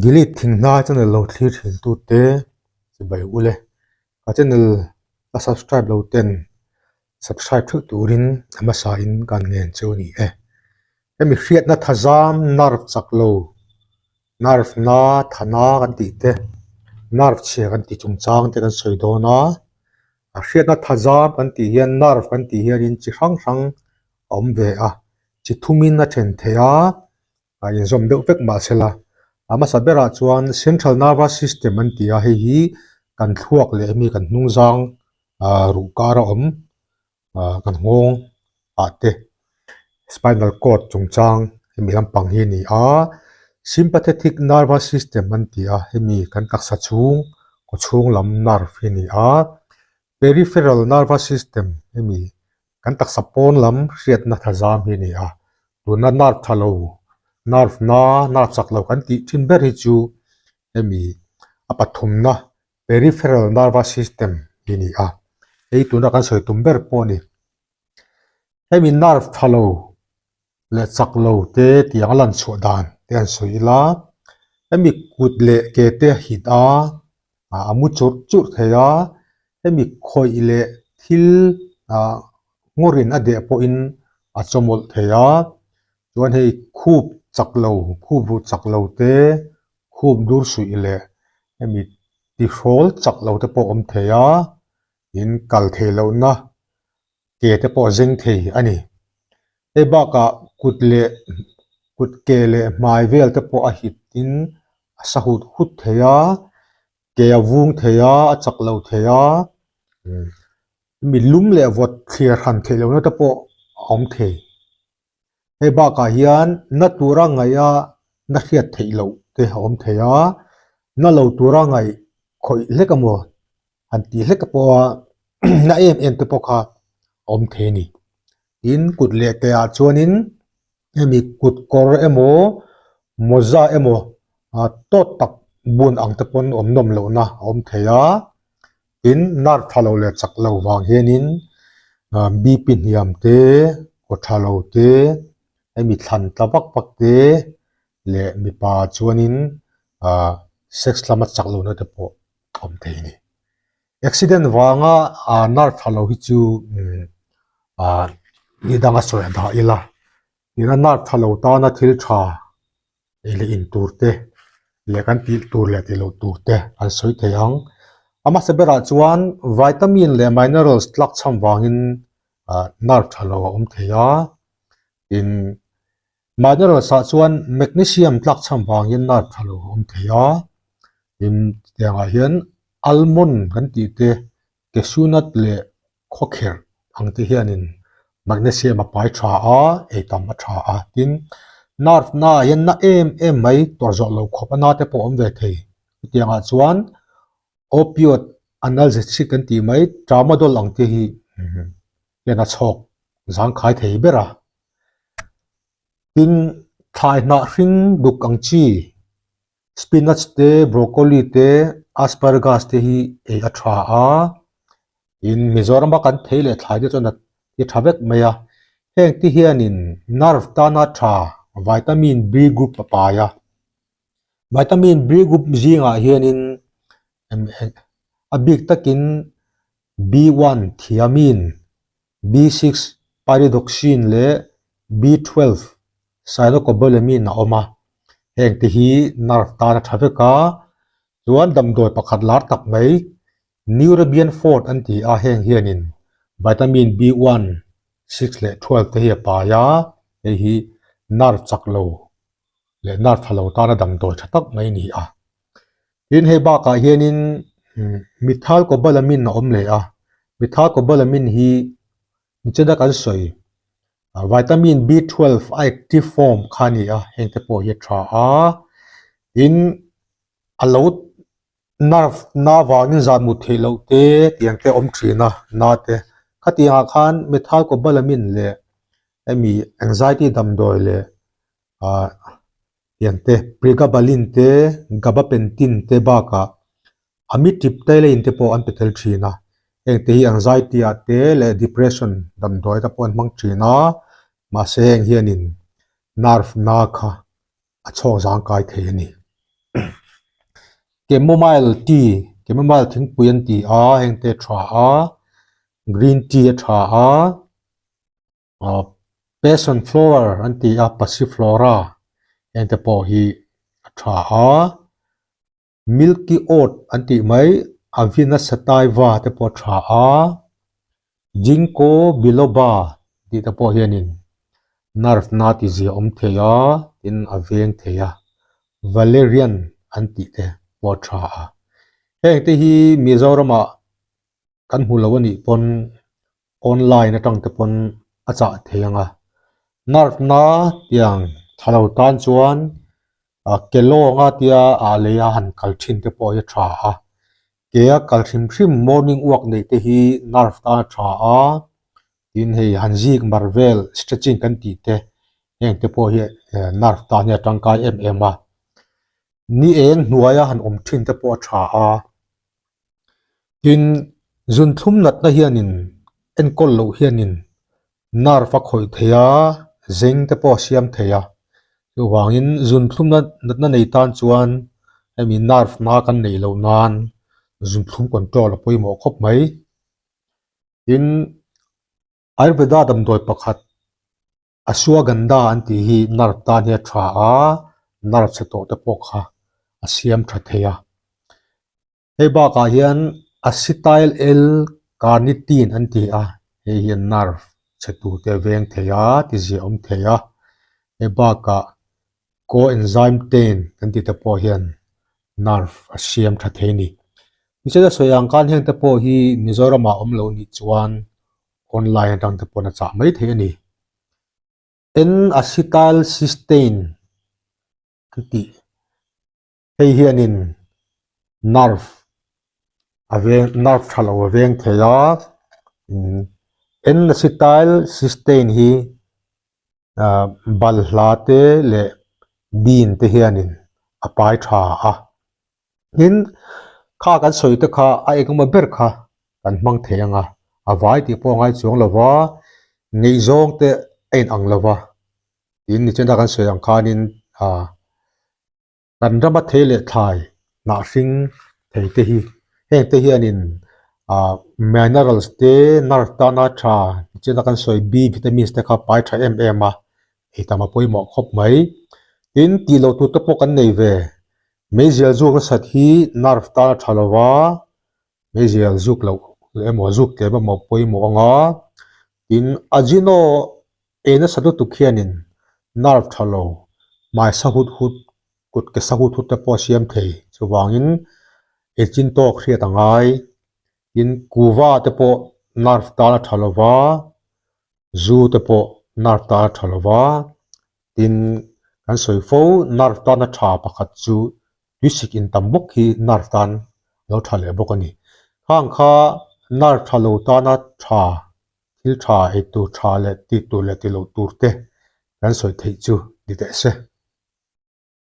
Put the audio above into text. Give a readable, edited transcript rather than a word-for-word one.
Delete thinghnai channel lo thlir thin tute chibai ule ka channel a subscribe lo ten subscribe theuh turin a hmasa in kan ngen chu a ni e. Hemi hriatna thazam nerve chak lo nerve na thana kan tih te nerve chhia kan tih chungchang te kan sawi dawn a, a hriatna thazam kan tih hian nerve kan tih hianin chi hrang hrang a awm ve a, chi thumin a then theih a. a inzawm deuh vek mahsela a hmasa berah chuan central nervous system an ti a hei hi kan thluak leh mi kan hnung zang ah ruh kar a awm ah kan nghawng ah te spinal cord chungchang hemi lampang hi a ni a sympathetic nervous system an ti a hemi kan taksa chhung kaw chhung lam nerve hi a ni a peripheral nervous system hemi Kan taksa pawn lam hriatna thazam hi a ni a, tuna nerve tha lo, nerve na, nerve chak lo kan tih thin ber hi chu hemi a pathumna peripheral nervous system hi a ni a, hei tuna kan sawi tum ber pawh a ni. Hemi nerve tha lo leh chak lo te tiang a lan chhuah dan te an sawi ila, hemi kut leh ke te a hit a, a mu churh churh thei a, hemi khawih leh thil ah ngawrin a deh pawhin a chawmawlh thei a, chuan hei khup chak lo, khup ruh chak lo te, khup dur suih leh hemi tihrawl chak lo te pawh a awm thei a, in kal theih lohna ke te pawh a zeng thei a ni. Hei bakah kut leh kut ke leh hmai vel te pawh a hit in a sa hut hut thei a, ke a vung thei a, a chak lo thei a, mi lum leh vawt thlir han theih lohna te pawh a awm thei. Hei bakah hian na tura ngaih a na hriat theih loh te a awm thei a, na lo tura ngaih khawih hlek emaw han tih hlek pawh a na em em te pawh kha a awm thei a ni. Tin, kut leh ke ah chuanin hemi kut kawr emaw mawza emaw tawt tak bun ang te pawn awm nawm lohna a awm thei a, tin nerve tha lo leh chak lo vang hianin BP hniam te, kaw tha lo te, hemi thlan tla vak vak te leh mipa chuanin sex lama chak lohna te pawh a awm thei a ni. Accident vanga nerve tha lo hi chu ni danga sawi a dah ila, tina nerve tha lo tana thil tha ei leh in tur te leh kan tih tur leh tih loh tur te an sawi thei ang. A hmasa berah chuan vitamin leh minerals tlak chham vangin nerve tha lo a awm thei a, tin minerals ah chuan magnesium tlak chham vangin nerve tha lo a awm thei a, tin tiangah hian almond kan tih te cashew nut leh khawkherh ang te hianin magnesium a pai tha a, ei tam a tha a, tin nerve na ah hian na em em mai tawrh zawh loh khawp a na te pawh a awm ve thei. Chutiangah chuan opioid analgesic kan tih mai tramadol ang te hi hian a chhawk zangkhai thei ber a. Tin thlai hnah hring duk ang chi Spinach te, broccoli te, asparagus te hi ei a tha a, tin Mizorama kan thei leh thlai te chuan a ti tha vek mai a, heng te hianin nerve tana tha vitamin B group a pai a, vitamin B group zingah hianin a bik takin B1 thiamine B6 pyridoxine leh B12 cyanocobalamin a awm a, heng te hi nerve tan a tha vek a, chuan damdawi pakhat lar tak mai Neurobion Forte an ti a, heng hianin vitamin B1, 6 leh 12 te hi a pai a, hei hi nerve chak lo leh nerve tha lo tana damdawi tha tak mai a ni a. Tin hei bakah hianin methylcobalamin a awm leh a, methylcobalamin hi nichina kan sawi vitamin B12 a active form kha a ni a, heng te pawh hi a tha a, tin a lo nerve na vangin zan mut theih loh te tiang te a awm thin a na te, khatiangah khan methylcobalamin leh hemi anxiety damdawi leh ah tiang te pregabalin te gabapentin te bakah amitriptyline te pawh an pe tel thin a heng te hi anxiety ah te leh depression damdawi te pawh an hmang thin a mahse heng hianin nerve na kha a chhawk zangkai thei a ni. Chamomile tea, chamomile thingpui an ti a, heng te a tha a, green tea a tha a, ah passion flower an ti a, passiflora heng te pawh hi a tha a, milky oat an tih mai avena sativa te pawh a tha a, ginkgo biloba tih te pawh hianin nerve na ti zia awm thei a tin a veng thei a valerian an tih te pawh a tha a heng te hi Mizoramah kan hmu lo anih pawn online atang te pawn a chah thei ang a nerve na tiang tha lo tan chuan ah ke lawnga tia ah lei a han kal thin te pawh hi a tha a ke a kal hrim hrim morning walk neih te hi nerve tan a tha a tin hei han zik mar vel stretching kan tih te heng te pawh hi nerve tan hi a tangkai em em a ni eng hnuaia han awm thin te pawh a tha a. Tin, zunthlum natna hianin enkawl loh hianin nerve a khawih thei a, zeng te pawh a siam thei a. Chuvangin zunthlum natna nei tan chuan hemi nerve hma kan neih loh nan zunthlum control a pawimawh khawp mai. Tin, Ayurveda damdawi pakhat Ashwagandha an tih hi nerve tan hi a tha a, nerve chhe tawh te pawh kha a siam tha thei a. Hei bakah hian Acetyl L-carnitine an ti a, hei hian nerve chhe tur te a veng thei a, tizia awm thei a. Hei bakah Coenzyme 10 kan tih te pawh hian nerve a siam tha thei a ni. Michelle a sawi ang khan heng te pawh hi Mizoramah awm loh nih chuan online atang te pawn a chah mai thei a ni. N-acetylcysteine an tih hei hianin nerve a veng nerve tha lo a veng thei a N-acetylcysteine hi ah balhla te leh bean te hianin a pai tha a. Tin, kha kan sawi te kha a engemaw ber kha kan hmang thei ang a, a vai tih pawh a ngai chuang lo va, ngaihzawng te a inang lo va, tin nichina kan sawi ang khanin ah kan rama thei leh thlai hnah hring thei te hi heng te hianin ah minerals te nerve tana tha nichina kan sawi B vitamins te kha pai tha em em a, ei tam a pawimawh khawp mai. Tin, tih loh tur te pawh kan nei ve. Meizial zuk nasat hi nerve tan a tha lo va, meizial zuk loh emaw zuk tlem emaw pawimawh ang a, tin ajino ei nasa lutuk hianin nerve tha lo, hmai sa hut hut, kut ke sa hut hut te pawh a siam thei. Chuvangin ei chin tawk hriat a ngai. Tin, kuva te pawh nerve tan a tha lo va, zu te pawh nerve tan a tha lo va, Tin, kan sawi fo, nerve tana tha pakhat chu tuisik in tam bawk hi nerve tan a lo tha leh bawk a ni. Khang kha nerve tha lo tana tha, thil tha, ei tur tha leh tih tur leh ti loh tur te kan sawi theih chu ni teh se.